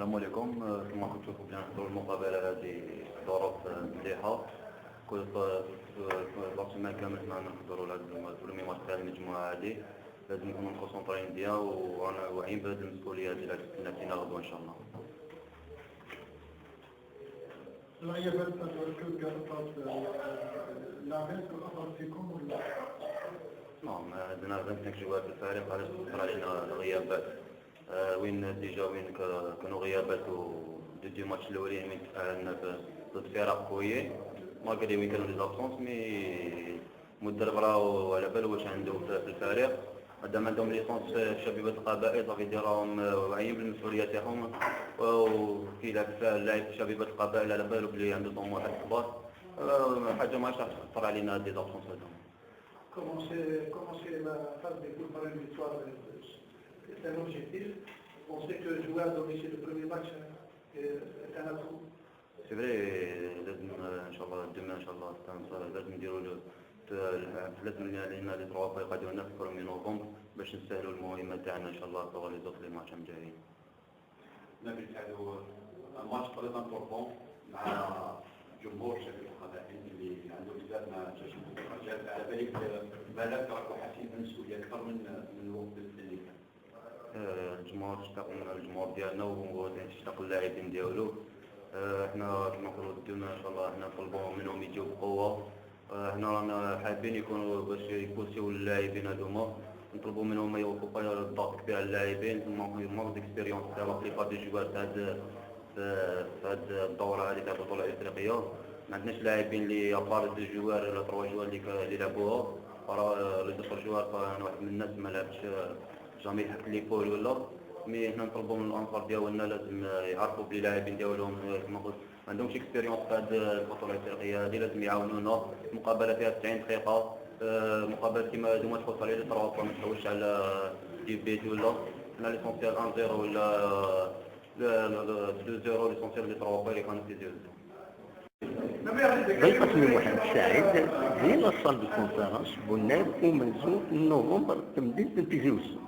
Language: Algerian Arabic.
السلام عليكم. كما راكم تشوفوا بلي نحضروا المقابلة هذه ظروف مليحه. كل la semaine كامل حنا نحضروا لهاد ال premier match تاع المجموعة هذه. لازم نكونوا concentrés bien ورانا واعيين بهذه المسؤولية هذه اللي تستنى فينا غدوه ان شاء الله. الغيابات تاع اللاعبين اثرت فيكم ولا؟ نعم، عندنا 25 joueurs في الفريق، علاش تاثر علينا الغيابات؟ وين déjà وين كانوا غيابات و deux matchs الاولين وين تاهلنا ضد فرق قويين malgré وين كانوا les absences، mais المدرب راهو على بالو واش عنده في الفريق. مادام عندهم licence في شبيبة القبائل، صافي راهم واعيين بالمسؤولية تاعهم، وكي يلعب اللاعب في شبيبة القبائل على بالو بلي عنده طموحات كبار. حاجة ما راح تاثر علينا des absences هذوما. Commencer la phase des poules par une victoire, c'est un objectif. On sait que jouer à domicile le premier match est un atout. C'est vrai، لازم ان شاء الله demain ان شاء الله لازم نديروا، لازم علينا les trois points يقعدوا في premier novembre باش نسهلوا المهمة تاعنا ان شاء الله pour les autres les matchs الجايين. نبيل سعدو، match très important مع جمهور شبيبة القبائل اللي عنده بزاف ما جاش المدرجات. على بالك بالك راكم حاسين بالمسؤولية اكثر من الوقت اللي فات؟ الجمهور اشتاق من الجمهور ديالنا واشتاق اللاعبين ديالو. احنا كما نقولوا demain ان شاء الله احنا نطلبوا منهم يجيو بقوه. احنا رانا حابين يكونوا باش يبوسيو اللاعبين هذوما، نطلبوا منهم ما يوقفوا الضغط كبير على اللاعبين، manque d'expérience تاع la plupart des joueurs تاع في هاد الدورة هذه تاع البطولة الافريقيه. ما عندناش لاعبين اللي à part deux joueurs ولا trois joueurs اللي لعبوها، راه les autres joueurs انا واحد من الناس ما لعبش jamais لحقت les poules ولا. mais حنا نطلبوا من الانصار ديالنا لازم يعرفوا بلي اللاعبين ديالهم كما قلت ما عندهمش expérience في هذه البطولة الافريقية هذه، لازم يعاونونا. مقابله فيها 90 دقيقه، مقابله كيما هادو ما تحوس على les trois، ما تحوسش على des buts ولا. حنا l'essentiel 1-0 ولا 2-0، l'essentiel les trois points اللي كانوا في زيرو. ضيفة محمد سعيد في la salle de conférence بوناب ومنزو نوفمبر تمدينة تيزي وزو.